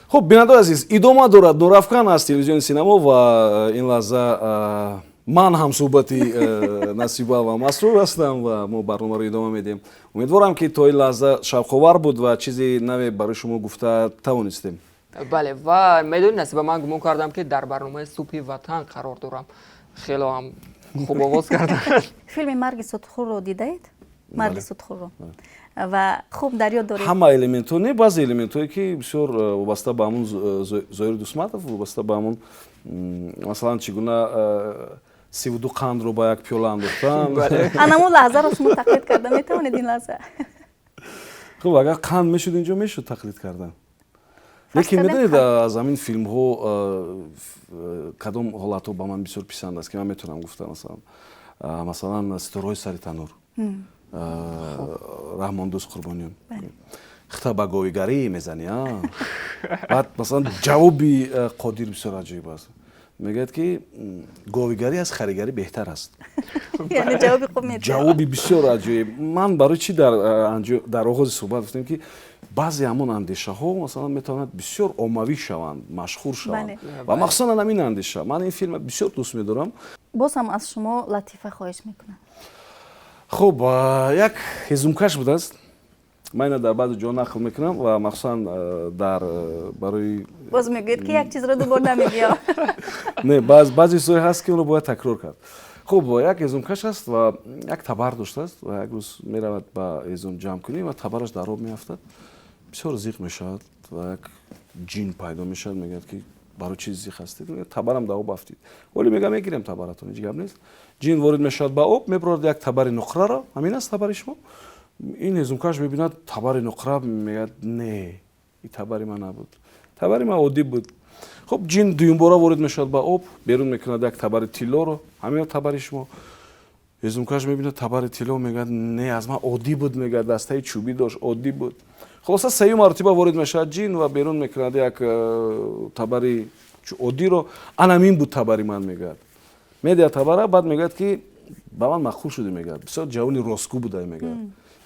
Хуб, бинандаои азиз, идома дорад Нурафкан аз телевизиони Синамо ва ин лаҳза ман ҳамсӯҳбати Насиба ва Масрур ҳастам ва мо барномаро идома медиҳем. Умедворам, ки то ин лаҳза шавқовар буд ва чизи наве барои шумо гуфта тавонистем. Бале, ва медонӣ, Насиба, ман гумон кардам, ки дар барномаи «Субҳи ватан» қарор дорам. Хело ҳам хуб овоз кардам. Филми «Марги судхӯрро» дидаед? «Марги судхӯрро» ва хуб дар ёд доред? Ҳама элементҳо не, баъзе элементҳое, ки бисёр вобаста ба ҳамун Зоир Дусматов, вобаста ба ҳамун, масалан, чӣ гуна 32 қандро ба як пиёла андохтан. Анамун лаҳзаро шумо тақлид карда метавонед, ин лаҳза? Хуб, агар қанд мешуд, инҷо мешуд тақлид кардан. Лекин медонед, аз ҳамин филмҳо кадом ҳолатҳо ба ман бисёр писанд аст, ки ман метавонам гуфта? Масалан, «Ситораҳои сари танур», Раҳмондӯст Қурбониён: «Хита ба говигарӣ мезанӣ?» Баъд, масалан, ҷавоби Қодир бисёр аҷоиб аст, мегӯяд, ки говигарӣ аз харигарӣ беҳтар аст. Ҷавоби бисёр аҷоиб. Ман барои чӣ дар оғози суҳбат гуфтем, ки баъзе ҳамон андешаҳо, масалан, метавонад бисёр оммавӣ шаванд, машҳур шаванд ва махсусан ҳамин андеша. Ман ин филма бисёр дӯст медорам. Боз ҳам аз шумо латифа хоҳиш мекунам. Хуб, як ҳезумкаш будааст. Ман ина дар баъзе ҷо нақл мекунам ва махсусан дар барои Боз мегӯед, ки як чизро дубор намегӯям. Не, баъзе чизҳое ҳаст, ки онро бояд такрор кард. Хуб, як ҳезумкаш аст ва як табар доштааст ва як рӯз меравад ба ҳезум ҷамъ кунӣ ва табараш дар об меафтад. Бисёр зиқ мешавад ва як ҷин пайдо мешавад, мегӯяд, ки барои чӣ зиқ ҳастед? Табарам дар об афтид. Оли мега, мегирем табаратон, ҳеҷ гап нест. Ҷин ворид мешавад ба об, мебарорад як табари нуқраро: «Ҳамин аст табари шумо?» Ин ҳезумкаш мебинад табари нуқра, мегӯяд: «Не, ин табари ман набуд, табари ман оддӣ буд». Хуб, ҷин дуюмбора ворид мешавад ба об, берун мекунад як табари тиллоро: «Ҳамин табари шумо?» Ҳезумкаш мебинад табари тилло, мегӯяд: «Не, аз ман оддӣ буд», мегӯяд, дастаи чӯбӣ дошт, оддӣ буд. Хулоса, сеюм маротиба ворид мешавад ҷин ва берун мекунад як табари оддиро: «Анамин буд табари ман», мегӯяд. Медиҳад табара, баъд мегӯяд, ки ба ман маъқул шудӣ, мегӯяд, бисёр ҷавони ростгӯ будай, мегӯяд,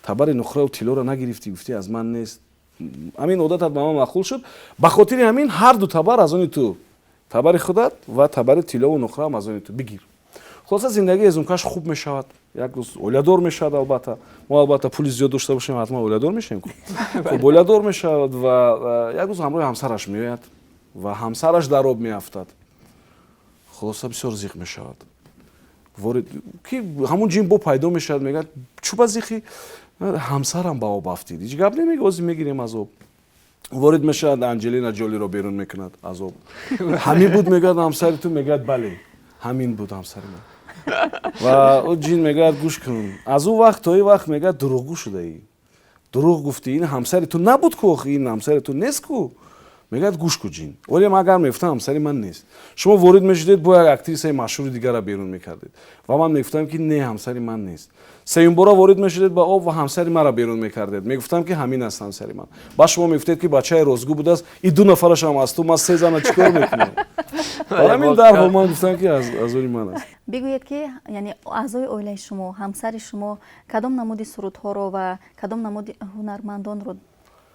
табари нуқраву тиллоро нагирифтӣ, гуфтӣ, аз ман нест. Ҳамин одатат ба ман маъқул шуд. Ба хотири ҳамин ҳарду табар аз они ту, табари худат ва табари тиллову нуқраам аз они ту, бигир. Хулоса, зиндагии ҳезумкаш хуб мешавад, як рӯз оиладор мешавад. Албатта, мо, албатта, пули зиёд дошта бошем, ҳатман оиладор мешавем. Хуб, оиладор мешавад ва як рӯз ҳамроҳи ҳамсараш меояд ва ҳамсараш дар об меафтад. Хулоса, бисёр зиқ мешавад. Ворид ки ҳамун ҷин бо пайдо мешавад, мегӯяд: «Чӯ ба зиқӣ?» «Ҳамсарам ба об афтид». «Ҳеҷ гап намега, ҳозир мегирем аз об». Ворид мешавад, Анҷелина Ҷолиро берун мекунад аз об. «Ҳамин буд, мегӯяд, ҳамсари ту?» Мегӯяд: «Бале, ҳамин буд ҳамсари ман». Ва ӯ ҷин мегӯяд: «Гӯш кун, аз ӯ вақт то ин вақт, мегӯяд, дурӯғгӯ шудаӣ, дурӯғ гуфтӣ. Ин ҳамсари ту набуд ку, охи ин ҳамсари ту нест ку». Мегӯяд: «Гӯш ку, ҷин, оле агар мегуфтам, ҳамсари ман нест, шумо ворид мешудед, бо як актрисаи машҳури дигарро берун мекардед ва ман мегуфтам, ки не, ҳамсари ман нест. Сеюмбора ворид мешудед ба об ва ҳамсари маро берун мекардед, мегуфтам, ки ҳамин аст ҳамсари ман. Баъд шумо мегуфтед, ки бачаи ростгӯ будааст. И ду нафарашам аз ту, ман се зана чӣ кор мекунам? Барои ҳамин дарҳол ман гуфтам, ки аз они ман аст». Бигӯед, ки яъне аъзои оилаи шумо, ҳамсари шумо кадом намуди сурудҳоро ва кадом намуди ҳунармандонро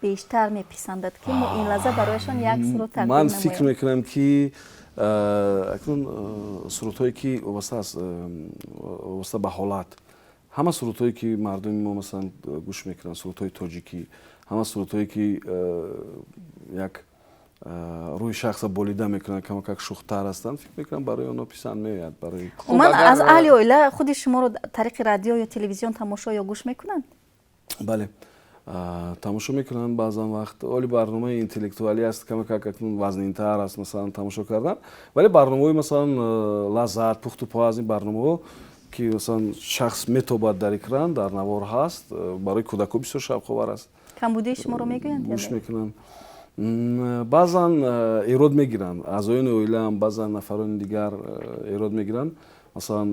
бештар меписандад, ки мо ин лаҳза барояшон як суруд тақдим Ман фикр намоем? мекунам, ки акнун сурудҳое, ки вобаста аст, вобаста ба ҳолат, ҳама сурудҳое, ки мардуми мо, масалан, гӯш мекунанд, сурудҳои тоҷикӣ, ҳама сурудҳое, ки як рӯҳи шахса болида мекунанд, камакак шухтар ҳастанд, фикр мекунам, барои онҳо писанд меояд, барои Умуман, агар- аз аҳли оила худи шуморо тариқи радио ё телевизион тамошо ё гӯш мекунанд? Бале, тамошо мекунанд баъзан вақт. Оли барномаи интеллектуалӣ аст, камакак акнун вазнинтар аст, масалан, тамошо кардан, вале барномаҳои, масалан, лаззат, пухтупаз, ин барномаҳо, ки, масалан, шахс метобад дар экран, дар навор ҳаст, барои кӯдакҳо бисёр шавқовар аст. Камбудии шуморо мегӯянд ё Гӯш не? мекунанд. Баъзан эрод мегиранд аъзоёни оилаам, баъзан нафарони дигар эрод мегиранд. Масалан,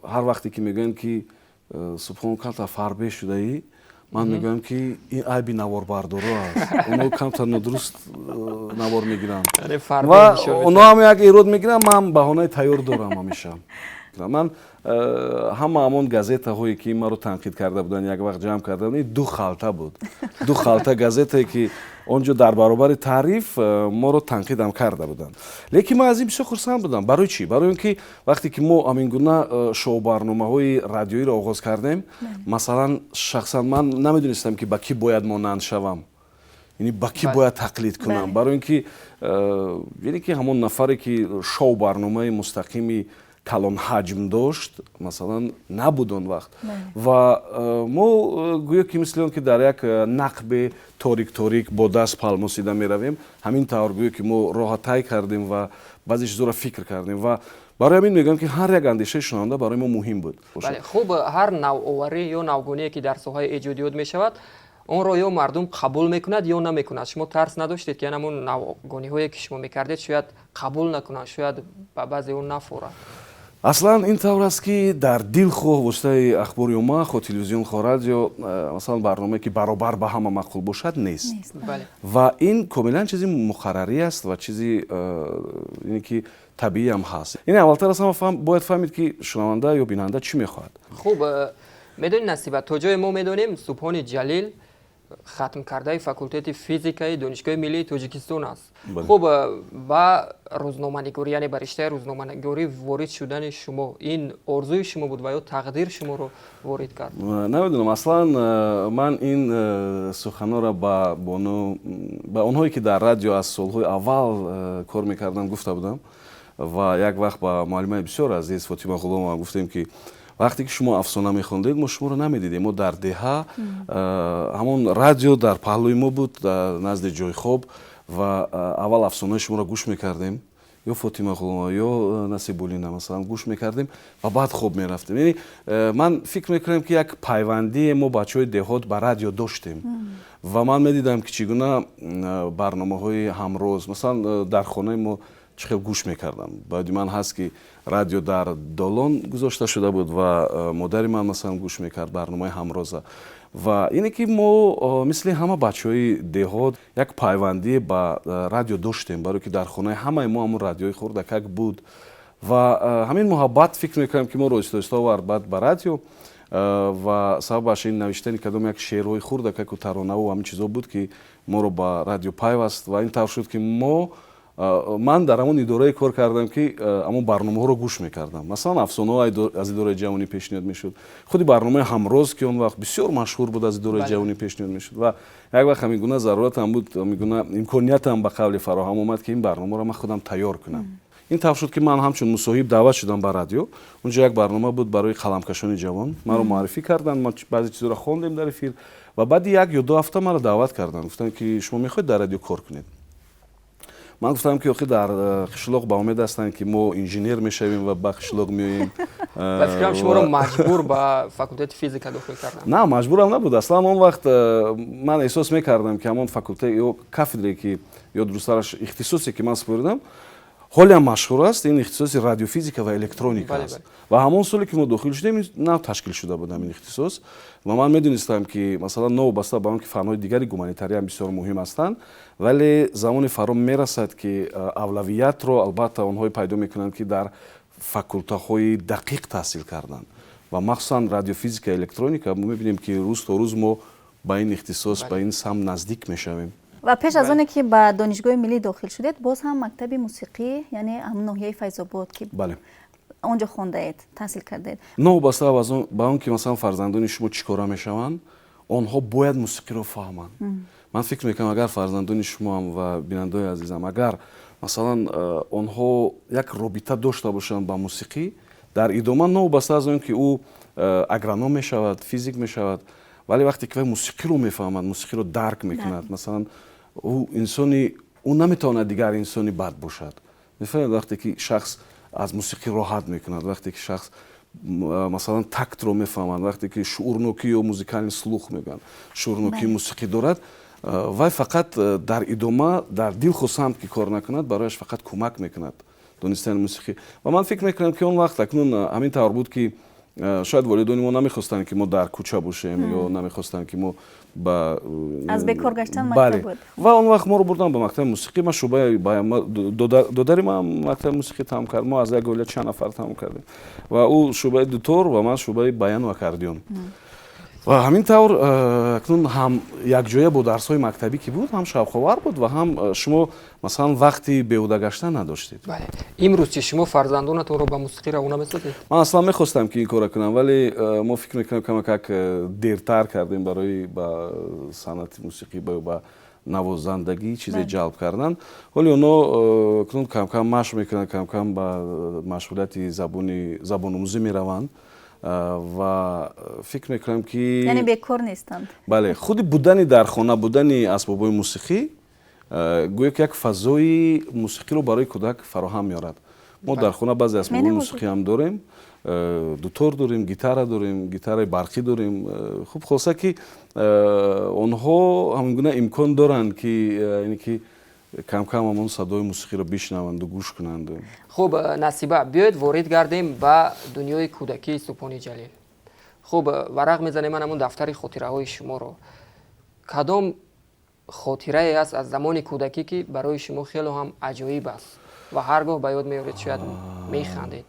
ҳар вақте ки мегӯянд, ки субҳон, камтар фарбе шудаӣ, ман мегӯям, ки ин айби наворбардоро аст, онҳо камтар нодуруст навор мегиранд. Яъне фарбе Ва нишон онҳо ҳам як эрод мегиранд, ман баҳонаи тайёр дорам ҳамеша. Ман ҳама ҳамон газетаҳое, ки маро танқид карда буданд, як вақт ҷамъ карда буданд. Ду халта буд, ду халта газетае, ки Он ҷо дар баробари таъриф моро танқидам карда буданд, лекин ман аз ин бисёр хурсанд будам. Барои чӣ? Барои он ки вақте ки мо ҳамин гуна шоу-барномаҳои радиоиро оғоз кардем, масалан, шахсан ман намедонистам, ки ба кӣ бояд монанд шавам, яъне ба кӣ бояд тақлид кунам, барои ин ки яъне ки ҳамон нафаре, ки шоу барномаи мустақими калонҳаҷм дошт, масалан, набуд он вақт. Ва мо гӯё ки мисли он ки дар як нақби торик торик бо даст палмосида меравем, ҳамин тавр гӯё ки мо роҳа тай кардем ва баъзе чизҳоро фикр кардем. Ва барои ҳамин мегӯям, ки ҳар як андешаи шунаванда барои мо муҳим буд. Бале, хуб, ҳар навоварӣ ё навгоние, ки дар соҳаи эҷодиёт мешавад, онро ё мардум қабул мекунад, ё намекунад. Шумо тарс надоштед, ки ҳамон навгониҳое, ки шумо мекардед, шояд қабул накунанд, шояд ба баъзе он нафорад? Аслан ин тавр аст, ки дар дилхоҳ воситаи ахбори омма, хоҳ телевизион, хоҳ радио, масалан, барномае, ки баробар ба ҳама маъқул бошад, нест. Ва ин комилан чизи муқаррарӣ аст ва чизи ине ки табиӣ ҳам ҳаст. Ин аввалтар аз ҳама бояд фаҳмид, ки шунаванда ё бинанда чӣ мехоҳад. Хуб, медонӣ, Насиба, то ҷое мо медонем, Субҳони Ҷалил хатмкардаи факултети физикаи Донишгоҳи миллии Тоҷикистон аст. Хуб, ба рӯзноманигорӣ, яъне ба риштаи рӯзноманигорӣ ворид шудани шумо, ин орзуи шумо буд ва ё тақдир шуморо ворид кард? Намедонам, аслан ман ин суханҳоро ба бону, ба онҳое, ки дар радио аз солҳои аввал кор мекарданд, гуфта будам. Ва як вақт ба муаллимаи бисёр азиз Фотима Ғуломова гуфтем, ки вақте ки шумо афсона мехондед, мо шуморо намедидем. Мо дар деҳа, ҳамон радио дар паҳлӯи мо буд, дар назди ҷои хоб, ва аввал афсонаи шуморо гӯш мекардем, ё Фотима Ғуломова, ё Насибуллина, масалан, гӯш мекардем ва баъд хоб мерафтем. Яъне ман фикр мекунам, ки як пайвандие мо, бачаҳои деҳот, ба радио доштем. Ва ман медидам, ки чӣ гуна барномаҳои Ҳамроз, масалан, дар хонаи мо чӣ хел гӯш мекардам. Баъди ман ҳаст, ки радио дар долон гузошта шуда буд ва модари ман, масалан, гӯш мекард барномаи Ҳамроза. Ва ине ки мо, мисли ҳама бачаҳои деҳот, як пайвандие ба радио доштем, барое ки дар хонаи ҳамаи мо ҳамон радиои хурдакак буд. Ва ҳамин муҳаббат, фикр мекунам, ки моро оҳиста оҳиста овард баъд ба радио. Ва сабабаш ин навиштани кадом як шеърҳои хурдакаку таронаву ҳамин чизҳо буд, ки моро ба радио пайваст. Ва ин тавр шуд, ки мо ман дар ҳамон идорае кор кардам, ки ҳамон барномаҳоро гӯш мекардам. Масалан, афсонаҳо аз идораи ҷавонӣ пешниҳод мешуд, худи барномаи Ҳамроз, ки он вақт бисёр машҳур буд, аз идораи ҷавонӣ пешниҳод мешуд. Ва як вақт ҳамин гуна заруратам буд, ҳамин гуна имкониятам, ба қавле, фароҳам омад, ки ин барномаро ман худам тайёр кунам. Ин тавр шуд, ки ман ҳамчун мусоҳиб даъват шудам ба радио. Унҷо як барнома буд барои қаламкашони ҷавон. Маро муаррифӣ карданд, мо баъзе чизҳоро хондем дар эфир ва баъди 1 ё 2 ҳафта маро даъват карданд, гуфтанд, ки шумо мехоҳед дар радио кор кунед? Ман гуфтам, ки охи, дар қишлоқ ба умед ҳастанд, ки мо инженер мешавем ва ба қишлоқ меоем. Ба фикрам, шуморо маҷбур ба факултети физика дохил карданд. На, маҷбурам набуд. Аслан он вақт ман эҳсос мекардам, ки ҳамон факултет ё кафедре, ки ё дурусттараш ихтисосе, ки ман супоридам, ҳолиам машҳур аст, ин ихтисоси радиофизика ва электроника аст. Ва ҳамон соле, ки мо дохил шудем, нав ташкил шуда буд ҳамин ихтисос. Ва ман медонистам, ки масалан, новобаста ба он ки фанҳои дигари гуманитариам бисёр муҳим ҳастанд, вале замоне фаро мерасад, ки авлавиятро албатта онҳое пайдо мекунанд, ки дар факултаҳои дақиқ таҳсил карданд, ва махсусан радиофизика, электроника. Мо мебинем, ки рӯз то рӯз мо ба ин ихтисос, ба ин самт наздик мешавем. Ва пеш аз оне ки ба Донишгоҳи миллӣ дохил шудед, боз ҳам мактаби мусиқӣ, яъне ҳам ноҳияи Файзобод, ки он ҷо хондаед, таҳсил кардаед. Новобаста ба он ки, масалан, фарзандони шумо чӣ кора мешаванд, онҳо бояд мусиқиро фаҳманд. Ман фикр мекунам, агар фарзандони шумоам ва бинандаои азизам, агар, масалан, онҳо як робита дошта бошанд ба мусиқӣ, дар идома, новобаста аз он ки ӯ агроном мешавад, физик мешавад, вале вақте ки вай мусиқиро мефаҳмад, мусиқиро дарк мекунад, масалан, ӯ инсони, ӯ наметавонад дигар инсони бад бошад. Мефаҳмед, вақте ки шахс аз мусиқӣ роҳат мекунад, вақте ки шахс, масалан, тактро мефаҳмад, вақте ки шуурнокӣ ё музыкальный слух мегӯянд, шуурнокии мусиқӣ дорад, вай фақат дар идома дар дилхоҳ самт ки кор накунад, барояш фақат кӯмак мекунад донистани мусиқӣ. Ва ман фикр мекунам, ки он вақт акнун ҳамин тавр буд, ки шояд волидони мо намехостанд, ки мо дар кӯча бошем, ё намехостанд, ки мо ба аз бекор гаштан мактаб буд. Ва он вақт моро бурданд ба мактаби мусиқӣ. Ман шӯъбаи, додари ман мактаби мусиқӣ тамом кард, мо аз як оила чанд нафар тамом кардем, ва ӯ шӯъбаи дутор ва ман шӯъбаи баяну аккордеон. Ва ҳамин тавр акнун ҳам якҷоя бо дарсҳои мактабӣ ки буд, ҳам шавқовар буд ва ҳам шумо, масалан, вақти беҳуда гаштан надоштед. Бале, имрӯз чи, шумо фарзандонатонро ба мусиқӣ равона месозед? Ман аслан мехостам, ки ин корро кунам, вале мо фикр мекунам, камакак дертар кардем барои ба санъати мусиқӣ, ба навозандагӣ чизе ҷалб кардан. Ҳоли оно акнун камкам машқ мекунанд, камкам ба машғулияти забономӯзӣ мераванд ва фикр мекунам, ки Яъне бекор нестанд. Бале, худи будани дар хона, будани асбобҳои мусиқӣ гӯё ки як фазои мусиқиро барои кӯдак фароҳам меорад. Мо дар хона баъзе асбобҳои мусиқӣ ҳам дорем, дутор дорем, гитара дорем, гитараи барқӣ дорем. Хуб, хулоса, ки онҳо ҳамин гуна имкон доранд, ки яъне ки камкам ҳамон садои мусиқиро бишнаванду гӯш кунанд. Хуб, Насиба, биёед ворид гардем ба дунёи кӯдакии Субҳони Ҷалил. Хуб, варақ мезанем ман ҳамон дафтари хотираҳои шуморо. Кадом хотирае аст аз замони кӯдакӣ, ки барои шумо хело ҳам аҷоиб аст ва ҳар гоҳ ба ёд меоред, шояд механдед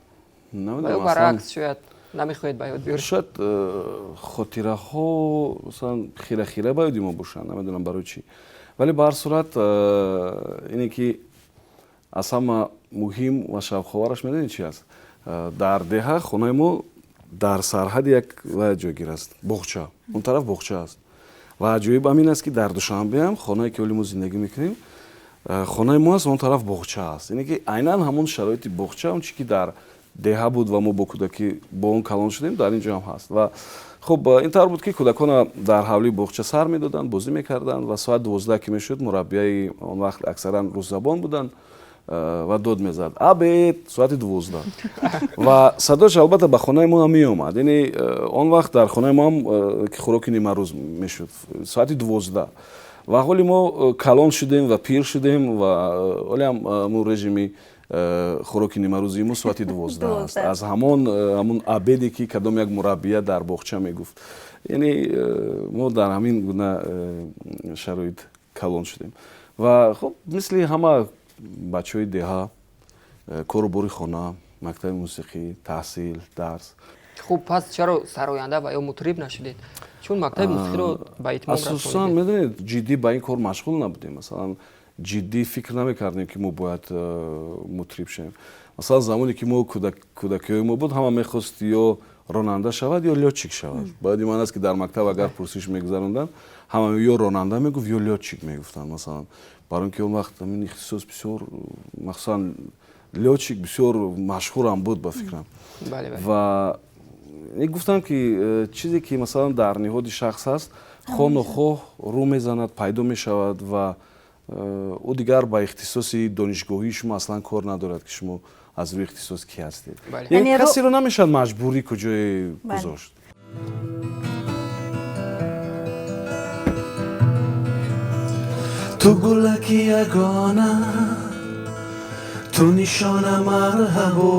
ё баръакс, шояд намехоҳед ба ёд биёред? Шояд хотираҳо, масалан, хира хира ба ёди мо бошанд, намедонам барои чӣ, вале ба ҳар сурат ине ки аз ҳама муҳим ва шавқовараш, медонед чи аст? Дар деҳа хонаи мо дар сарҳади як ҷойгир аст, боғча, он тараф боғча аст. Ва аҷоиб ҳамин аст, ки дар Душанбеам хонае, ки ҳоли мо зиндагӣ мекунем, хонаи мо аст, он тараф боғча аст. Яъне ки айнан ҳамон шароити боғча, он чи ки дар деҳа буд ва мо бо кӯдакӣ бо он калон шудем, дар ин ҷо ҳам ҳаст. Ва хуб, ин тавр буд, ки кӯдакона дар ҳавлии боғча сар медоданд, бозӣ мекарданд ва соат 12 ки мешуд, мураббияи он вақт аксаран русзабон буданд ва дод мезад: «Обед, соати 12!» Ва садош албатта ба хонаи мо ҳам меомад. Яъне он вақт дар хонаи мо ҳам ки хӯроки нимарӯз мешуд соати 12. Ва ҳоли мо калон шудем ва пир шудем ва ҳолиам мо режими хӯроки нимарӯзии мо соати 12 аст, аз ҳамон обеде, ки кадом як мураббия дар боғча мегуфт. Яъне мо дар ҳамин гуна шароит калон шудем ва хуб, мисли ҳама бачаҳои деҳа, кору бори хона, мактаби мусиқӣ, таҳсил, дарс. Хуб, пас чаро сароянда ва ё мутриб нашудед, чун мактаби мусиқиро ба итмом Асосан, медонед, ҷиддӣ ба ин кор машғул набудем. Масалан, ҷиддӣ фикр намекардем, ки мо бояд мутриб шавем. Масалан, замоне ки мо кӯдакиҳои мо буд, ҳама мехост ё ронанда шавад, ё лётчик шавад. Бояд ман аст, ки дар мактаб агар пурсиш мегузаронданд, ҳама ё ронанда мегуфт, ё лётчик мегуфтанд. Масалан, барои он ки он вақт ҳамин ихтисос бисёр, махсусан лётчик, бисёр машҳурам буд, ба фикрам. Ва гуфтам, ки чизе ки, масалан, дар ниҳоди шахс ҳаст, хоҳ нохоҳ рӯ мезанад, пайдо мешавад ва ӯ дигар ба ихтисоси донишгоҳии шумо аслан кор надорад, ки шумо аз рӯи ихтисос кӣ ҳастед. Яъне касеро намешавад маҷбурӣ куҷое гузошт. Ту гулаки ягона, ту нишона, марҳабо.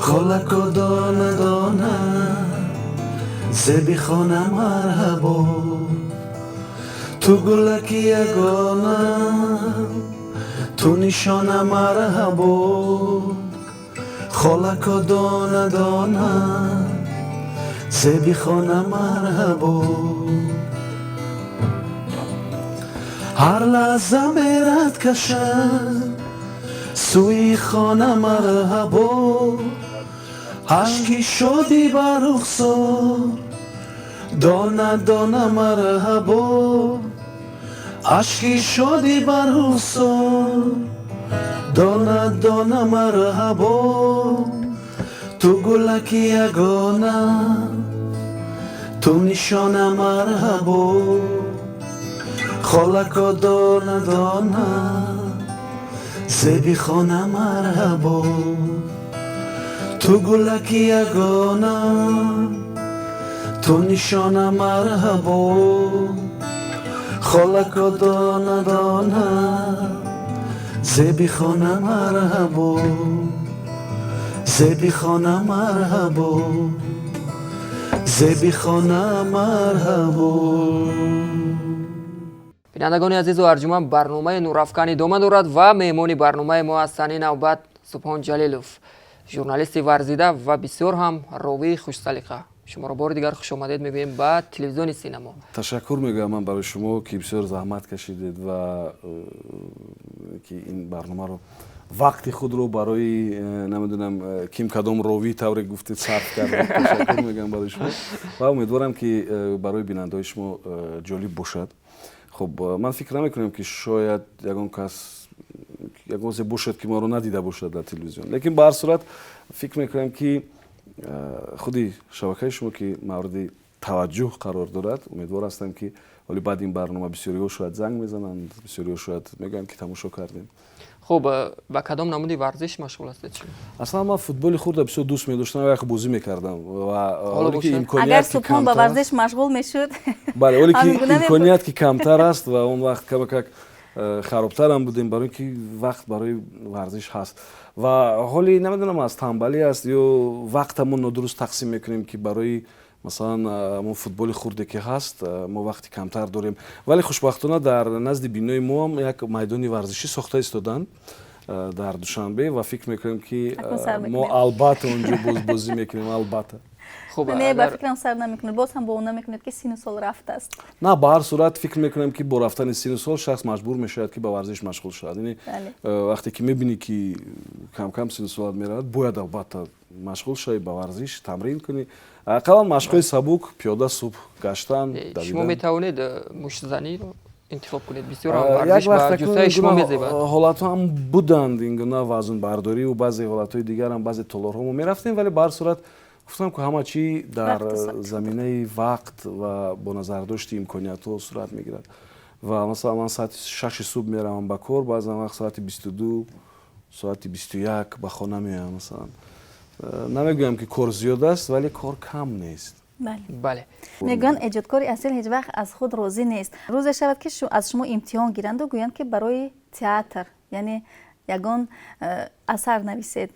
Холако дона дона, зеби хона, марҳабо. Ту гулаки ягона, ту нишона, марҳабо. Холако дона дона, зеби хона, марҳабо. Ҳар лаҳза мерад кашад сӯи хона, марҳабо. Ашки шодӣ бар рухсор дона дона, марҳабо. Ашки шодӣ бар рухсор дона дона, марҳабо. Ту гулаки ягона, ту нишона, марҳабо. Холако дона дона, зеби хона, марҳабо. Ту гулаки ягона, ту нишона, марҳабо. Холако дона дона, зеби хона, марҳабо. Зеби хона, марҳабо. Зеби хона, марҳабо. Бинандагони азизу арҷуманд, барномаи Нурафкан идома дорад ва меҳмони барномаи мо ҳастанд ин навбат Субҳон Ҷалилов, журналисти варзида ва бисёр ҳам ровии хушсалиқа. Шуморо бори дигар хушомадед мегӯем ба телевизиони Синамо. Ташаккур мегӯям ман барои шумо, ки бисёр заҳмат кашидед ва ки ин барномаро, вақти худро барои намедонам ким, кадом ровӣ, тавре гуфтед, сарф кардед. Ташаккур мегӯям барои шумо ва умедворам, ки барои бинандаҳои шумо ҷолиб бошад. Хуб, ман фикр намекунам, ки шояд ягон кас, ягон касе бошад, ки моро надида бошад дар телевизион, лекин ба ҳар сурат фикр мекунам, ки худи шабакаи шумо, ки мавриди таваҷҷӯҳ қарор дорад, умедвор ҳастам, ки ҳоли баъди ин барнома бисёриҳо шояд занг мезананд, бисёриҳо шояд мегӯянд, ки тамошо кардем. Хуб, ба кадом намуди варзиш машғул ҳастед шумо? Аслан ман футболи хурда бисёр дӯст медоштам, як бозӣ мекардам ва Ҳоло ҳоле ки бошад? имконият Агар ки Субҳон ба камтар варзиш машғул мешуд, бале, ҳоле ки ҳамин гуна мебуд. имконият ки камтар аст ва он вақт камакак харобтарам будем, барои ин ки вақт барои варзиш ҳаст ва ҳоли намедонам, аз тамбалӣ аст ё вақтамон нодуруст тақсим мекунем, ки барои масалан мо футболи хурде ки ҳаст, мо вақти камтар дорем. Вале хушбахтона дар назди бинои мо ҳам як майдони варзишӣ сохта истоданд дар Душанбе ва фикр мекунем, ки Акнун сар мо мекунем. албатта онҷо боз бозӣ мекунем, албатта. Хуб, Не, ба агар фикрам, сар намекунед, боз ҳам бо он намекунед, ки сину сол рафтааст. На, ба ҳар сурат фикр мекунам, ки бо рафтани сину сол шахс маҷбур мешавад, ки ба варзиш машғул шавад. Яъне вақте ки мебинӣ, ки камкам сину солат меравад, бояд албатта машғул шавӣ ба варзиш, тамрин кунӣ, ақаллан машқҳои сабук, пиёда субҳ гаштан, Шумо давидан. метавонед муштзаниро интихоб кунед, бисёр ҳам Як варзиш ба вақт акнун ҷуссаи шумо ин гуна мезебад. ҳолатҳо ҳам буданд, ин гуна вазнбардорию баъзе ҳолатҳои дигарам, баъзе толорҳо мо мерафтем, вале ба ҳар сурат гуфтам, ки ҳама чӣ дар Вақту соат. заминаи вақт ва бо назардошти имкониятҳо сурат мегирад. Ва масалан ман соати 6-и субҳ меравам ба кор, баъзан вақт соати 22, соати 21 ба хона меоям. Масалан, намегӯям, ки кор зиёд аст, вале кор кам нест. Бале. Бале. Мегӯянд, эҷодкори асил ҳеҷ вақт аз худ розӣ нест. Рӯзе шавад, ки аз шумо имтиҳон гиранду гӯянд, ки барои театр, яъне ягон асар нависед,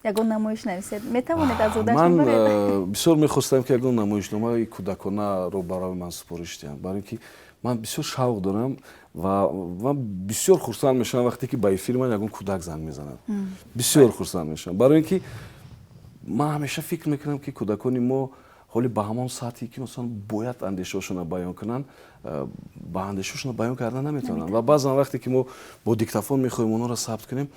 ягон намоиш нависед, метавонед аз уҳдааш Ман баред? Бисёр мехостам, ки ягон намоишномаи кӯдаконаро барои ман супориш диҳанд, барои ин ки ман бисёр шавқ дорам ва ман бисёр хурсанд мешавам, вақте ки ба эфири ман ягон кӯдак занг мезанад. Бисёр хурсанд мешавам, барои ин ки ман ҳамеша фикр мекунам, ки кӯдакони мо ҳоли ба ҳамон сатҳе, ки масалан бояд андешаҳошонро баён кунанд, ба андешаҳошонро баён карда наметавонанд. Ва баъзан вақте ки мо бо диктофон мехоҳем онҳоро сабт кунем,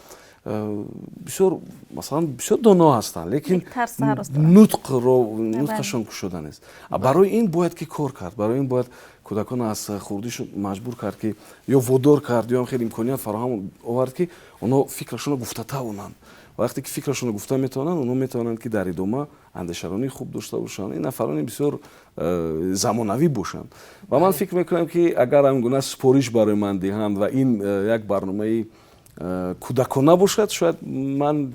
бисёр, масалан, бисёр доно ҳастанд, лекин Як тарс ҳарос доранд. нутқро, нутқашон кушода нест. Барои ин бояд ки кор кард, барои ин бояд кӯдакон аз хурдишон маҷбур кард, ки ё водор кард, ё ҳам хеле имконият фароҳам овард, ки онҳо фикрашонро гуфта тавонанд. Вақте ки фикрашонро гуфта метавонанд, онҳо метавонанд, ки дар идома андешаронии хуб дошта бошанд, ин нафарони бисёр замонавӣ бошанд. Ва ман фикр мекунам, ки агар ҳамин гуна супориш барои ман диҳанд ва ин як барномаи кӯдакона бошад, шояд ман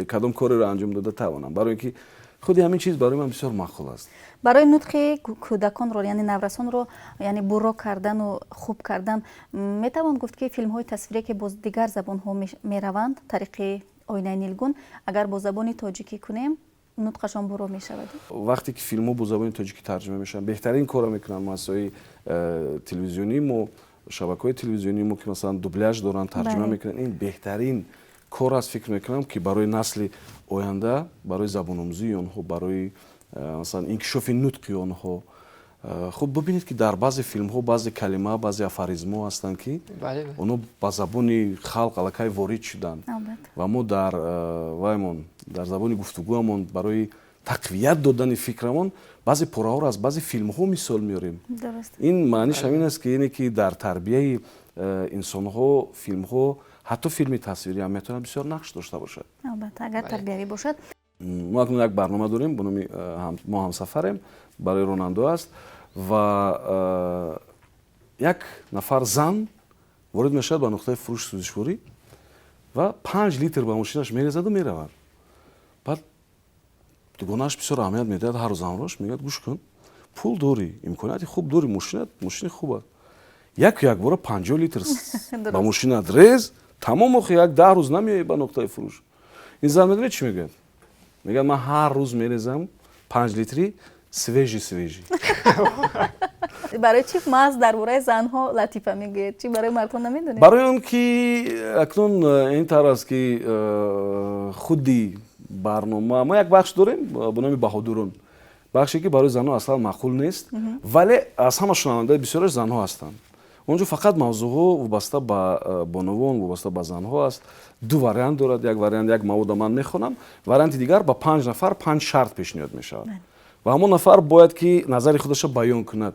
кадом кореро анҷом дода тавонам, барои ин ки худи ҳамин чиз барои ман бисёр маъқул аст. Барои нутқи кӯдаконро, яъне наврасонро, яъне бурро кардану хуб кардан, метавон гуфт, ки филмҳои тасвирие, ки боз дигар забонҳо мераванд тариқи оинаи нилгун, агар бо забони тоҷикӣ кунем, нутқашон бурро мешавад? Вақте ки филмҳо бо забони тоҷикӣ тарҷума мешаванд, беҳтарин корро мекунанд муассисаҳои телевизионии мо, шабакаҳои телевизионии мо, ки масалан дубляж доранд, тарҷума мекунанд. Ин беҳтарин кор аст, фикр мекунам, ки барои насли оянда, барои забономӯзии онҳо, барои масалан инкишофи нутқи онҳо. Хуб, бибинед, ки дар баъзе филмҳо баъзе калима, баъзе афоризмҳо ҳастанд, ки онҳо ба забони халқ аллакай ворид шуданд. Ва мо дар ваймон, дар забони гуфтугӯамон, барои тақвият додани фикрамон баъзе пораҳоро аз баъзе филмҳо мисол меорем. Ин маъниш ҳамин аст, ки ине ки дар тарбияи инсонҳо филмҳо, ҳатто филми тасвирӣ ҳам метавонад бисёр нақш дошта бошад. Албатта, агар тарбиявӣ бошад. Мо акнун як барнома дорем бо номи «Мо ҳамсафарем», барои ронандо аст. Ва як нафар зан ворид мешавад ба нуқтаи фурӯши сӯзишворӣ ва 5 литр ба мошинаш мерезаду меравад. Баъд дугонааш бисёр аҳамият медиҳад, ҳар рӯз ҳамроҳш мегӯяд: «Гӯш кун, пул дорӣ, имконияти хуб дорӣ, мошинат мошини хуб аст, яку якбора 50 литр ба мошинат рез, тамом, охи як 10 рӯз намеоӣ ба нуқтаи фурӯш». Ин зан медонед, чӣ мегӯяд? Мегӯяд: «Ман ҳар рӯз мерезам, 5 литри свежий, свежий». Барои чӣ маҳз дар бораи занҳо латифа мегӯед? Чӣ, барои мардҳо намедонед? Барои он ки акнун ин тавр аст, ки худи Барнома, мо як бахш дорем бо номи «Баҳодурон», бахше, ки барои занҳо аслан маъқул нест, вале аз ҳама шунавандаи бисёраш занҳо ҳастанд. Он ҷо фақат мавзӯъҳо вобаста ба бонувон, вобаста ба занҳо аст. Ду вариант дорад: як вариант, як мавода ман мехонам, варианти дигар, ба панҷ нафар панҷ шарт пешниҳод мешавад ва ҳамон нафар бояд ки назари худашро баён кунад.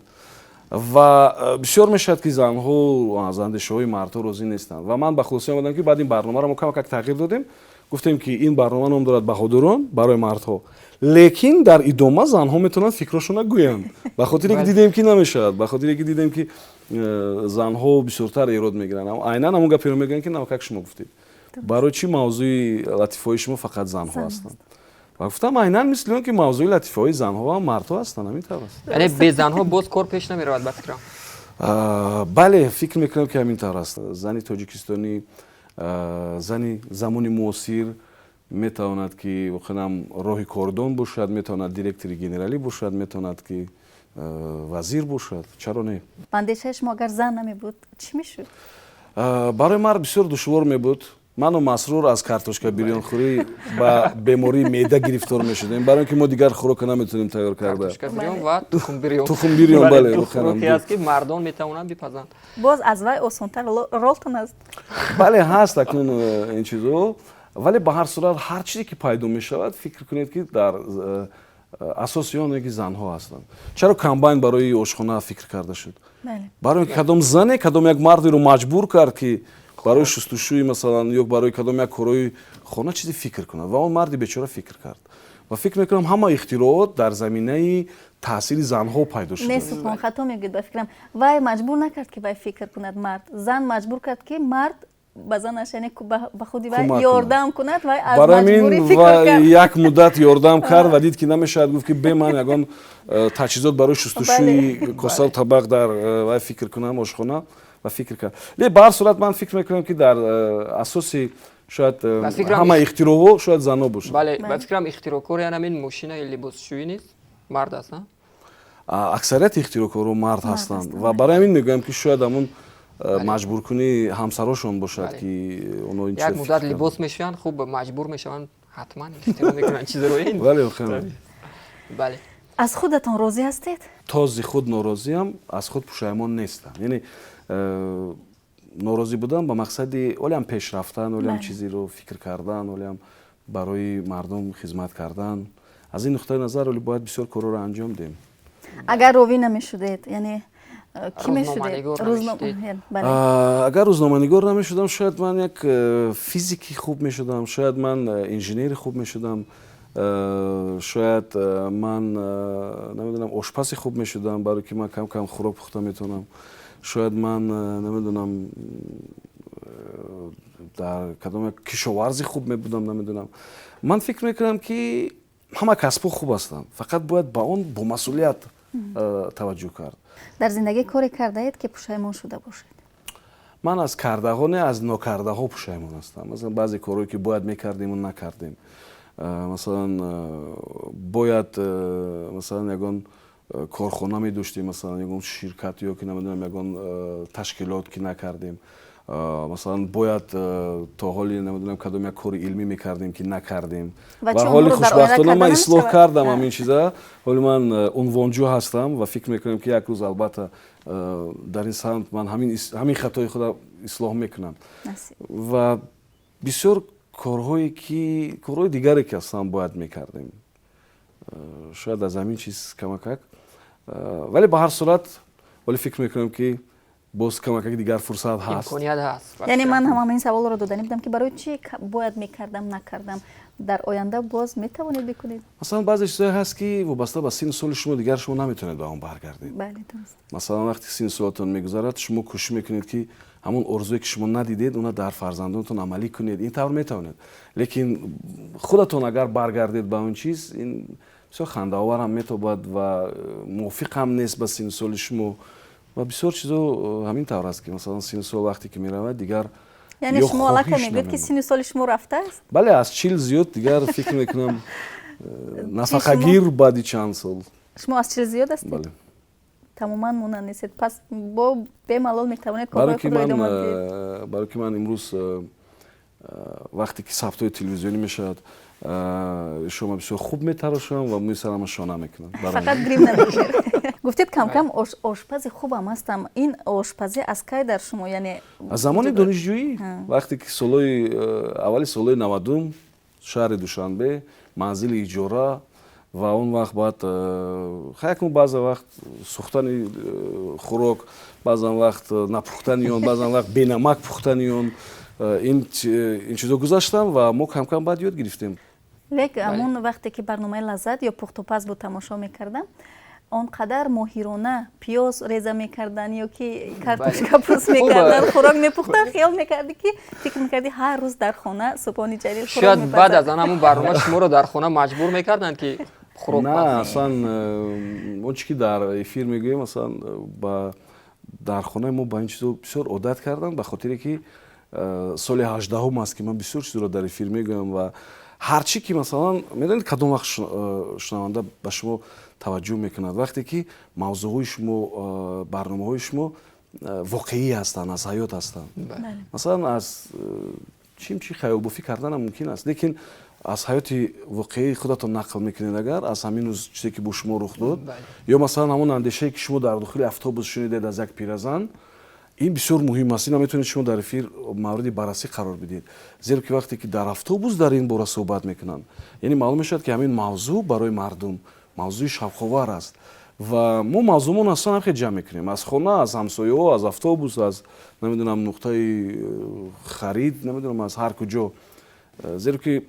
Ва бисёр мешавад, ки занҳо аз андешаҳои мардҳо розӣ нестанд. Ва ман ба хулоса омадам, ки баъд ин барномаро мо камакак тағйир додем. Гуфтем, ки ин барнома ном дорад «Баҳодурон» барои мардҳо, лекин дар идома занҳо метавонанд фикрошонро гӯянд, ба хотире ки дидем, ки намешавад, ба хотире ки дидем, ки занҳо бисёртар эрод мегиранд, айнан ҳамон гаперо мегӯянд, ки навакак шумо гуфтед: «Барои чӣ мавзӯи латифаҳои шумо фақат занҳо ҳастанд?» Ва гуфтам, айнан мисли он ки мавзӯи латифаҳои занҳо ҳам мардҳо ҳастанд, ҳамин тавр аст. Яъне бе занҳо боз кор пеш намеравад, ба фикрам. Бале, фикр мекунам, ки ҳамин тавр аст. Зани тоҷикистонӣ, зани замони муосир метавонад, ки воқеан роҳи кордон бошад, метавонад директори генералӣ бошад, метавонад, ки вазир бошад, чаро не? Ба андешаи шумо, агар зан намебуд, чӣ мешуд? Барои мард бисёр душвор мебуд. Ману Масрур аз картошка бирёнхӯрӣ ба бемории меъда гирифтор мешудем, барои он ки мо дигар хӯрока наметавонем тайёр карда. Ва тухмбирён. Тухмбирён, бале. Хӯроке аст, ки мардон метавонанд бипазанд. Боз аз вай осонтар ролтон аст. Бале, ҳаст акнун ин чизо, вале ба ҳар сурат ҳар чизе ки пайдо мешавад, фикр кунед, ки дар асоси он ки занҳо ҳастанд. Чаро комбайн барои ошхона фикр карда шуд? Барои он ки кадом зане кадом як мардеро маҷбур кард, ки барои шустушӯи, масалан, ё барои кадом як корҳои хона чизе фикр кунад, ва он марди бечора фикр кард. Ва фикр мекунам, ҳама ихтироот дар заминаи таъсири занҳо пайдо шуда. Не, Субҳон, хато мегӯед, ба фикрам. Вай маҷбур накард, ки вай фикр кунад мард. Зан маҷбур кард, ки мард ба занаш, яъне ба худи вай ёрдам кунад. Вай аз маҷбурӣ фикр кард. Як муддат ёрдам кард ва дид, ки намешавад. Гуфт, ки бе ман ягон таҷҳизот барои шустушӯи косаву табақ дар вай фикр кунам, ошхона, ва фикр кард. Ле ба ҳар сурат ман фикр мекунам, ки дар асоси шояд ҳама ихтироъҳо шояд занҳо бошанд. Бале, ба фикрам, ихтироъкори ҳамин мошинаи либосшӯӣ низ мард аст. Аксарияти ихтироъкорҳо мард ҳастанд ва барои ҳамин мегӯям, ки шояд ҳамун маҷбуркунии ҳамсарошон бошад, ки оно як муддат либос мешӯянд, хуб, маҷбур мешаванд, ҳатман ихтироъ мекунанд чизеро. Ин бале. Бале. Аз худатон розӣ ҳастед? То зи худ норозиам, аз худ пушаймон нестам. Яъне норозӣ будан ба мақсади олиам пеш рафтан, олиам чизеро фикр кардан, олиам барои мардум хизмат кардан. Аз ин нуқтаи назар оли бояд бисёр корҳоро анҷом диҳем. Агар ровӣ намешудед, яъне кӣ мешудед? Агар рӯзноманигор намешудам, шояд ман як физики хуб мешудам, шояд ман инженери хуб мешудам, шояд ман, намедонам, ошпази хуб мешудам, барое ки ман кам кам хӯрок пухта метавонам. Шояд ман, намедонам, дар кадом як кишоварзи хуб мебудам, намедонам. Ман фикр мекунам, ки ҳама касбҳо хуб ҳастанд, фақат бояд ба он бо масъулият таваҷҷӯҳ кард. Дар зиндагӣ коре кардаед, ки пушаймон шуда бошед? Ман аз кардаҳо не, аз нокардаҳо пушаймон ҳастам. Масалан, баъзе корҳое, ки бояд мекардему накардем. Масалан, бояд, масалан, ягон корхона медоштем, масалан, ягон ширкат ё ки, намедонам, ягон ташкилот, ки накардем. Масалан, бояд то ҳоли, намедонам, кадом як кори илмӣ мекардем, ки накардем. Ва ҳоли хушбахтона ман ислоҳ кардам ҳамин чиза. Ҳоли ман унвонҷӯ ҳастам ва фикр мекунам, ки як рӯз албатта дар ин самт ман ҳамин хатои худро ислоҳ мекунам. Ва бисёр корҳое ки, корҳои дигаре, ки аслан бояд мекардем, шояд аз ҳамин чиз камакак. Вале ба ҳар сурат вале фикр мекунам, ки боз камакак дигар фурсат ҳаст. Имконият ҳаст. Яъне ман ҳам ҳамин саволро додани будам, ки барои чӣ бояд мекардам, накардам. Дар оянда боз метавонед бикунед. Масалан, баъзе чизҳое ҳаст, ки вобаста ба синну соли шумо дигар шумо наметавонед ба он баргардед. Масалан, вақте синну солатон мегузарад, шумо кӯшиш мекунед, ки ҳамон орзуе, ки шумо надидед, она дар фарзандонатон амалӣ кунед. Ин тавр метавонед, лекин худатон агар баргардед ба он чиз, ин бисёр хандаовар ҳам метобад ва мувофиқ ҳам нест ба синну соли шумо. Ва бисёр чизо ҳамин тавр аст, ки масалан, синну сол вақте ки меравад, дигар Яъне шумо аллакай мегӯед, ки синну соли шумо рафтааст? Бале, аз 40 зиёд дигар, фикр мекунам, нафақагир баъди чанд сол. Шумо аз 40 зиёд ҳастед? Бале. Тамоман монанд нестед, пас бо бемалол метавонед корҳои худро идома диҳед. Барое ки ман имрӯз, вақте ки сабтҳои телевизионӣ мешавад, Шумо бисёр хуб метарошам ва мӯи сарама шона мекунам. Фақат грим намекунед. Гуфтед, камкам ошпази хубам ҳастам. Ин ошпазӣ аз кай дар шумо, яъне? Аз замони донишҷӯӣ, вақте ки солҳои аввали солҳои 90-ум, шаҳри Душанбе, манзили иҷора, ва он вақт бояд хайкун, баъзе вақт сӯхтани хӯрок, баъзан вақт напухтани он, баъзан вақт бенамак пухтани он, ин чизо гузаштам ва мо камкам баъд ёд гирифтем. Лек ҳамон вақте ки барномаи «Лаззат» ё «Пухтупаз» буд, тамошо мекардам, он қадар моҳирона пиёз реза мекардан ё ки картошка пӯст мекардан, хӯрок мепухтан, хиёл мекардӣ ки, фикр мекардӣ, ҳар рӯз дар хона Субҳони Ҷалил хӯрок. Шояд баъд аз ан ҳамун барнома шуморо дар хона маҷбур мекарданд, ки хӯрок. На, аслан он чи ки дар эфир мегӯем, аслан ба дар хонаи мо ба ин чизо бисёр одат карданд, ба хотире ки соли 18-ум аст, ки ман бисёр чизро дар эфир мегӯям. Ва ҳар чӣ ки, масалан, медонед, кадом вақт шунаванда ба шумо таваҷҷӯҳ мекунад? Вақте ки мавзӯъҳои шумо, барномаҳои шумо воқеӣ ҳастанд, аз ҳаёт ҳастанд. Масалан, аз чим чи хаёлбофӣ карданам мумкин аст, лекин аз ҳаёти воқеии худатон нақл мекунед, агар аз ҳамин рӯз чизе ки бо шумо рух дод, ё масалан ҳамон андешае, ки шумо дар дохили автобус шунидед аз як пиразан, ин бисёр муҳим аст. Ина метавонед шумо дар эфир мавриди баррасӣ қарор бидиҳед, зеро ки вақте ки дар автобус дар ин бора суҳбат мекунанд, яъне маълум мешавад, ки ҳамин мавзӯъ барои мардум мавзӯи шавқовар аст. Ва мо мавзӯъмон аслан ҳам хел ҷамъ мекунем: аз хона, аз ҳамсояҳо, аз автобус, аз, намедонам, нуқтаи харид, намедонам, аз ҳар куҷо, зеро ки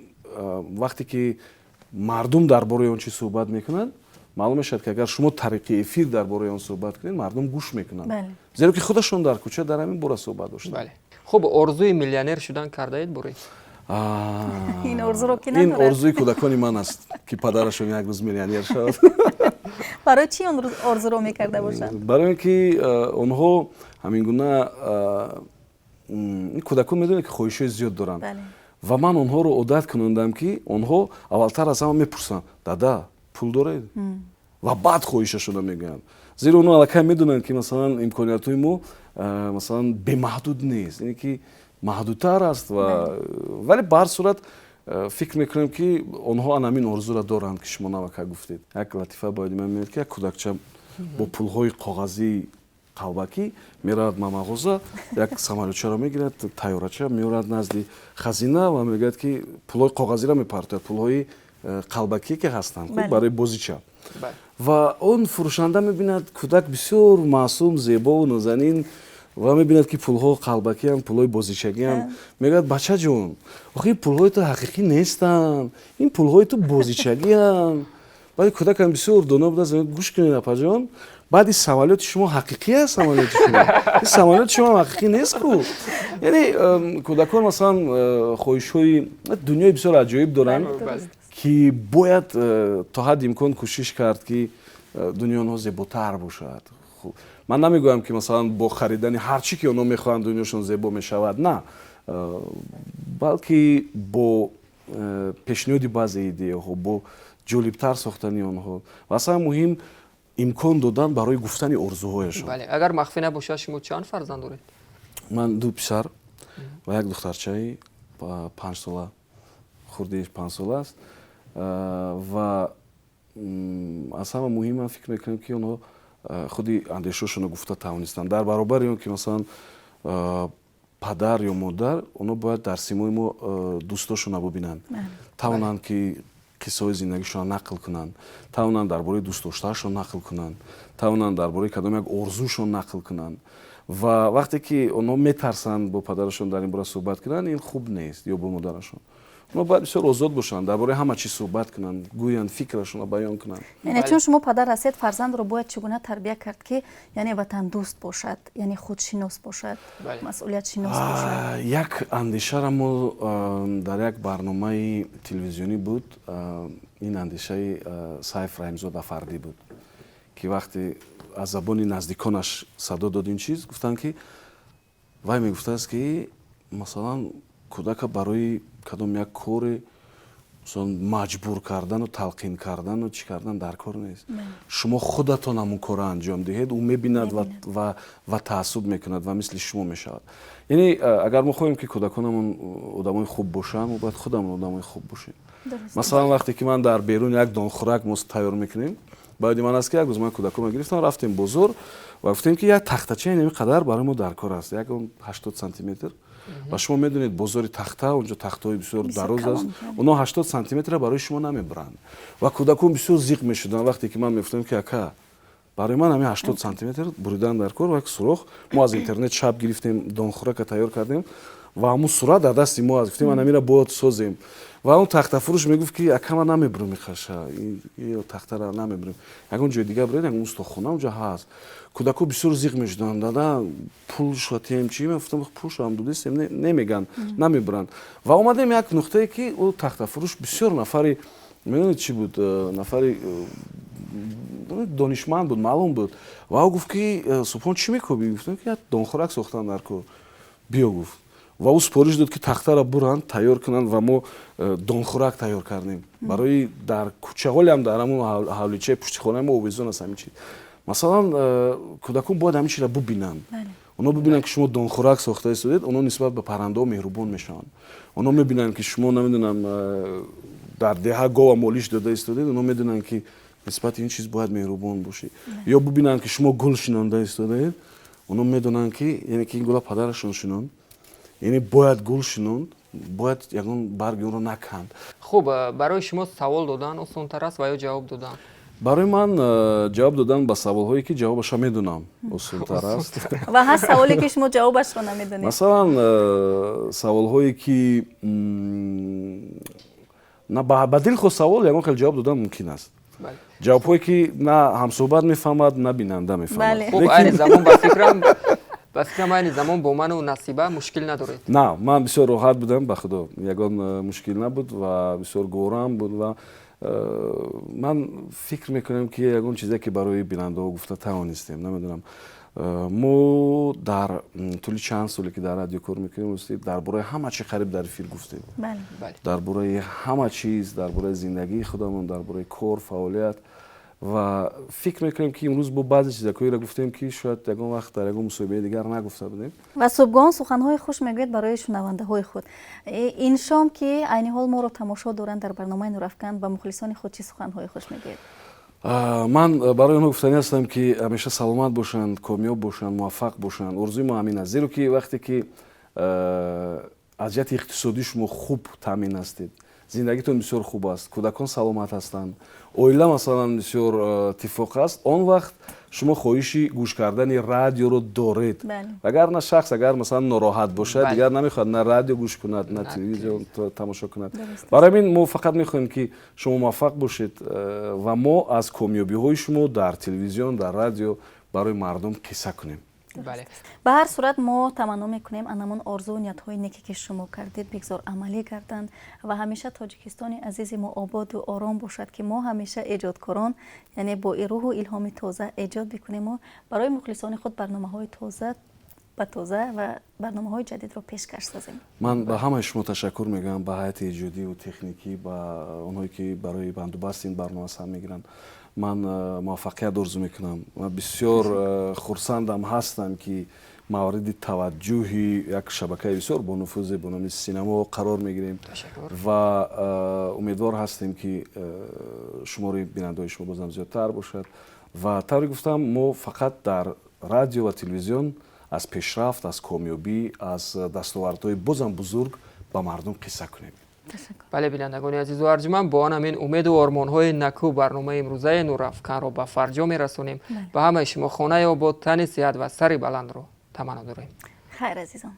вақте ки мардум дар бораи он чиз суҳбат мекунанд, маълум мешавад, ки агар шумо тариқи эфир дар бораи он суҳбат кунед, мардум гӯш мекунанд, зеро ки худашон дар кӯча дар ҳамин бора суҳбат доштанд. Хуб, орзуи миллионер шудан кардаед боре? Ин орзуро ки Ин орзуи кӯдакони ман аст, ки падарашон як рӯз миллионер шавад. Барои чӣ он орзуро мекарда бошанд? Барои ин ки онҳо ҳамин гуна кӯдакон, медонед, ки хоҳишҳои зиёд доранд, ва ман онҳоро одат кунондам, ки онҳо аввалтар аз ҳама мепурсанд: «Дада, пул доред?» Ва баъд хоҳишашонро мегӯянд, зеро онҳо аллакай медонанд, ки масалан имкониятҳои мо масалан бемаҳдуд нест, яъне ки маҳдудтар аст. Ва вале ба ҳар сурат фикр мекунем, ки онҳо ан ҳамин орзуро доранд, ки шумо навака гуфтед. Як латифа бояд ман меояд, ки як кӯдакча бо пулҳои коғазии қалбакӣ меравад ба мағоза, як самолётчаро мегирад, тайёрача меорад назди хазина ва мегӯяд, ки пулҳои коғазиро мепартояд, пулҳои қалбакие ки ҳастанд барои бозича. Ва он фурӯшанда мебинад, кӯдак бисёр маъсум, зебову нозанин, ва мебинад, ки пулҳо қалбакианд, пулҳои бозичагианд. Мегӯяд: «Бачаҷон, охи ин пулҳои ту ҳақиқӣ нестанд, ин пулҳои ту бозичагианд». Баъди кӯдакам бисёр доно будааст: «Гӯш кунед, апаҷон, баъди самолёти шумо ҳақиқӣ аст? Самолёти шумо, ин самолёти шумо ҳақиқӣ нест ку». Яъне кӯдакон масалан хоҳишҳои дунёи бисёр аҷоиб доранд, ки бояд то ҳадди имкон кӯшиш кард, ки дунёи онҳо зеботар бошад. Ман намегӯям, ки масалан бо харидани ҳар чӣ ки онҳо мехоҳанд, дунёшон зебо мешавад. На, балки бо пешниҳоди баъзе идеяҳо, бо ҷолибтар сохтани онҳо ва аз ҳама муҳим имкон додан барои гуфтани орзуҳояшон. Бале, агар махфӣ набошад, шумо чанд фарзанд доред? Ман ду писар ва як духтарчаи 5-сола, хурдиаш 5-сола аст. Ва аз ҳама муҳим, ман фикр мекунам, ки онҳо худи андешаҳошонро гуфта тавонистанд. Дар баробари он ки масалан падар ё модар, онҳо бояд дар симои мо дӯстошонро бубинанд, тавонанд, ки қиссаҳои зиндагишонро нақл кунанд, тавонанд дар бораи дӯстдоштаашон нақл кунанд, тавонанд дар бораи кадом як орзушон нақл кунанд. Ва вақте ки онҳо метарсанд бо падарашон дар ин бора суҳбат кунанд, ин хуб нест, ё бо модарашон. Онҳо бояд бисёр озод бошанд, дар бораи ҳама чиз суҳбат кунанд, гӯянд, фикрашонро баён кунанд. Яъне чун шумо падар ҳастед, фарзандро бояд чӣ гуна тарбия кард, ки яъне ватандӯст бошад, яъне худшинос бошад, масъулиятшинос бошад? Як андешаро мо дар як барномаи телевизионӣ буд, ин андешаи Сайф Раҳимзод Афардӣ буд, ки вақте аз забони наздиконаш садо дод ин чиз, гуфтанд, ки вай мегуфтааст, ки масалан кӯдака барои кадом як коре Масалан, маҷбур кардану талқин кардану чӣ кардан дар кор нест. Шумо худатон ҳамун корро анҷом диҳед, ӯ мебинад ва таассуб мекунад ва мисли шумо мешавад. Яъне агар мо хоҳем, ки кӯдаконамон одамои хуб бошанд, мо бояд худамон одамои хуб бошем. Масалан, вақте ки ман дар берун як донхӯрак мо тайёр мекунем, баъди ман аст, ки як рӯз ман кӯдаконро гирифтам, рафтем бозор ва гуфтем, ки як тахтача инами қадар барои мо дар кор аст, як 80 сантиметр. Ва шумо медонед, бозори тахта, онҷо тахтаҳои бисёр дароз аст, онҳо 80 сантиметра барои шумо намебаранд. Ва кӯдакон бисёр зиқ мешуданд, вақте ки ман мегуфтам, ки ака, барои ман ҳамин 80 сантиметр буридан дар кор. Ва як сурох мо аз интернет шаб гирифтем, донхӯрака тайёр кардем ва ҳамун сурат дар дасти мо аст. Гуфтем, ман амира бояд созем. Ва он тахтафурӯш мегуфт, ки ака, ман намебурам, ихаша тахтара намебурем, ягон ҷои дигар буред, ягон устохона онҷо ҳаст. Кӯдако бисёр зиқ мешуданд: дада, пулша тем чӣ? Мегуфтам, пулшам додистем, немеган, намебуранд. Ва омадем як нуқтае, ки ӯ тахтафурӯш бисёр нафари, медонед чӣ буд, нафари донишманд буд, маълум буд. Ва ӯ гуфт, ки Субҳон, чӣ мекобӣ? Гуфтам, ки як донхӯрак сохтан дар кор, биё, гуфт. Ва ӯ супориш дод, ки тахтаро буранд, тайёр кунанд ва мо донхӯрак тайёр кардем барои дар кӯча. Ҳолиам дар ҳамун ҳавличаи пушти хонаи мо овезон аст ҳамин чиз. Масалан, кӯдакон бояд ҳамин чизро бубинанд. Онҳо бубинанд, ки шумо донхӯрак сохта истодед, онҳо нисбат ба паррандаҳо меҳрубон мешаванд. Онҳо мебинанд, ки шумо, намедонам, дар деҳа гова молиш дода истодед, онҳо медонанд, ки нисбати ин чиз бояд меҳрубон бошӣ. Ё бубинанд, ки шумо гул шинонда истодаед, онҳо медонанд, ки яъне ки ин гула падарашон шинонд, яъне бояд гул шинонд, бояд ягон барги онро наканд. Хуб, барои шумо савол додан осонтар аст ва ё ҷавоб додан? Барои ман ҷавоб додан ба саволҳое, ки ҷавобаша медонам, осонтар аст. Ва ҳаст саволе, ки шумо ҷавобашро намедонед? Масалан, саволҳое, ки ба дилхоҳ савол ягон хел ҷавоб додан мумкин аст, ҷавобҳое, ки на ҳамсӯҳбат мефаҳмад, на бинанда мефаҳмад. Хуб, айни замон ба фикрам, айни замон бо ману Насиба мушкил надоред. На, ман бисёр роҳат будам, ба худо, ягон мушкил набуд ва бисёр гуворам буд. Ва ман фикр мекунам, ки ягон чизе, ки барои бинандаҳо гуфта тавонистем, намедонам, мо дар тӯли чанд соле, ки дар радио кор мекунем, дар бораи ҳама чи қариб дар эфир гуфтем, дар бораи ҳама чиз, дар бораи зиндагии худамон, дар бораи кор, фаъолият. Ва фикр мекунем, ки имрӯз бо баъзе чизакҳоеро гуфтем, ки шояд ягон вақт дар ягон мусоҳибаи дигар нагуфта будем. Ва субҳгоҳон суханҳои хуш мегӯяд барои шунавандаҳои худ. Ин шом, ки айни ҳол моро тамошо доранд дар барномаи Нурафкан, ба мухлисони худ чӣ суханҳои хуш мегӯяд? Ман барои онҳо гуфтанӣ ҳастам, ки ҳамеша саломат бошанд, комёб бошанд, муваффақ бошанд. Орзуи мо ҳамин аст, зеро ки вақте ки аз ҷиҳати иқтисодӣ шумо хуб таъмин ҳастед, зиндагитон бисёр хуб аст, кӯдакон саломат ҳастанд, оила, масалан, бисёр иттифоқ аст, он вақт шумо хоҳиши гӯш кардани радиоро доред. Вагарна шахс агар, масалан, нороҳат бошад, дигар намехоҳад на радио гӯш кунад, на телевизион тамошо кунад. Барои ҳамин мо фақат мехоҳем, ки шумо муваффақ бошед ва мо аз комёбиҳои шумо дар телевизион, дар радио барои мардум қисса кунем. Ба ҳар сурат, мо таманно мекунем, анамон орзуу ниятҳои неке, ки шумо кардед, бигзор амалӣ гарданд ва ҳамеша Тоҷикистони азизи мо ободу ором бошад, ки мо ҳамеша эҷодкорон, яъне бо рӯҳу илҳоми тоза эҷод бикунему барои мухлисони худ барномаҳои тоза ба тоза ва барномаҳои ҷадидро пешкаш созем. Ман ба ҳамаи шумо ташаккур мегӯям, ба ҳайати эҷодиву техникӣ, ба онҳое, ки барои бандубасти ин барнома саҳм мегиранд. Ман муваффақият орзу мекунам ва бисёр хурсандам ҳастам, ки мавриди таваҷҷӯҳи як шабакаи бисёр бонуфузе бо номи Синамо қарор мегирем. Ва умедвор ҳастем, ки шумори бинандаҳои шумо бозам зиёдтар бошад. Ва тавре гуфтам, мо фақат дар радио ва телевизион аз пешрафт, аз комёбӣ, аз дастовардҳои бозам бузург ба мардум қисса кунем. Бале, бинандагони азизу арҷуманд, бо он ҳамин умеду ормонҳои наку барномаи имрӯзаи Нурафканро ба фарҷом мерасонем. Ба ҳамаи шумо хонаи обод, тани сиҳат ва сари баландро таманно дорем. Хайр, азизон.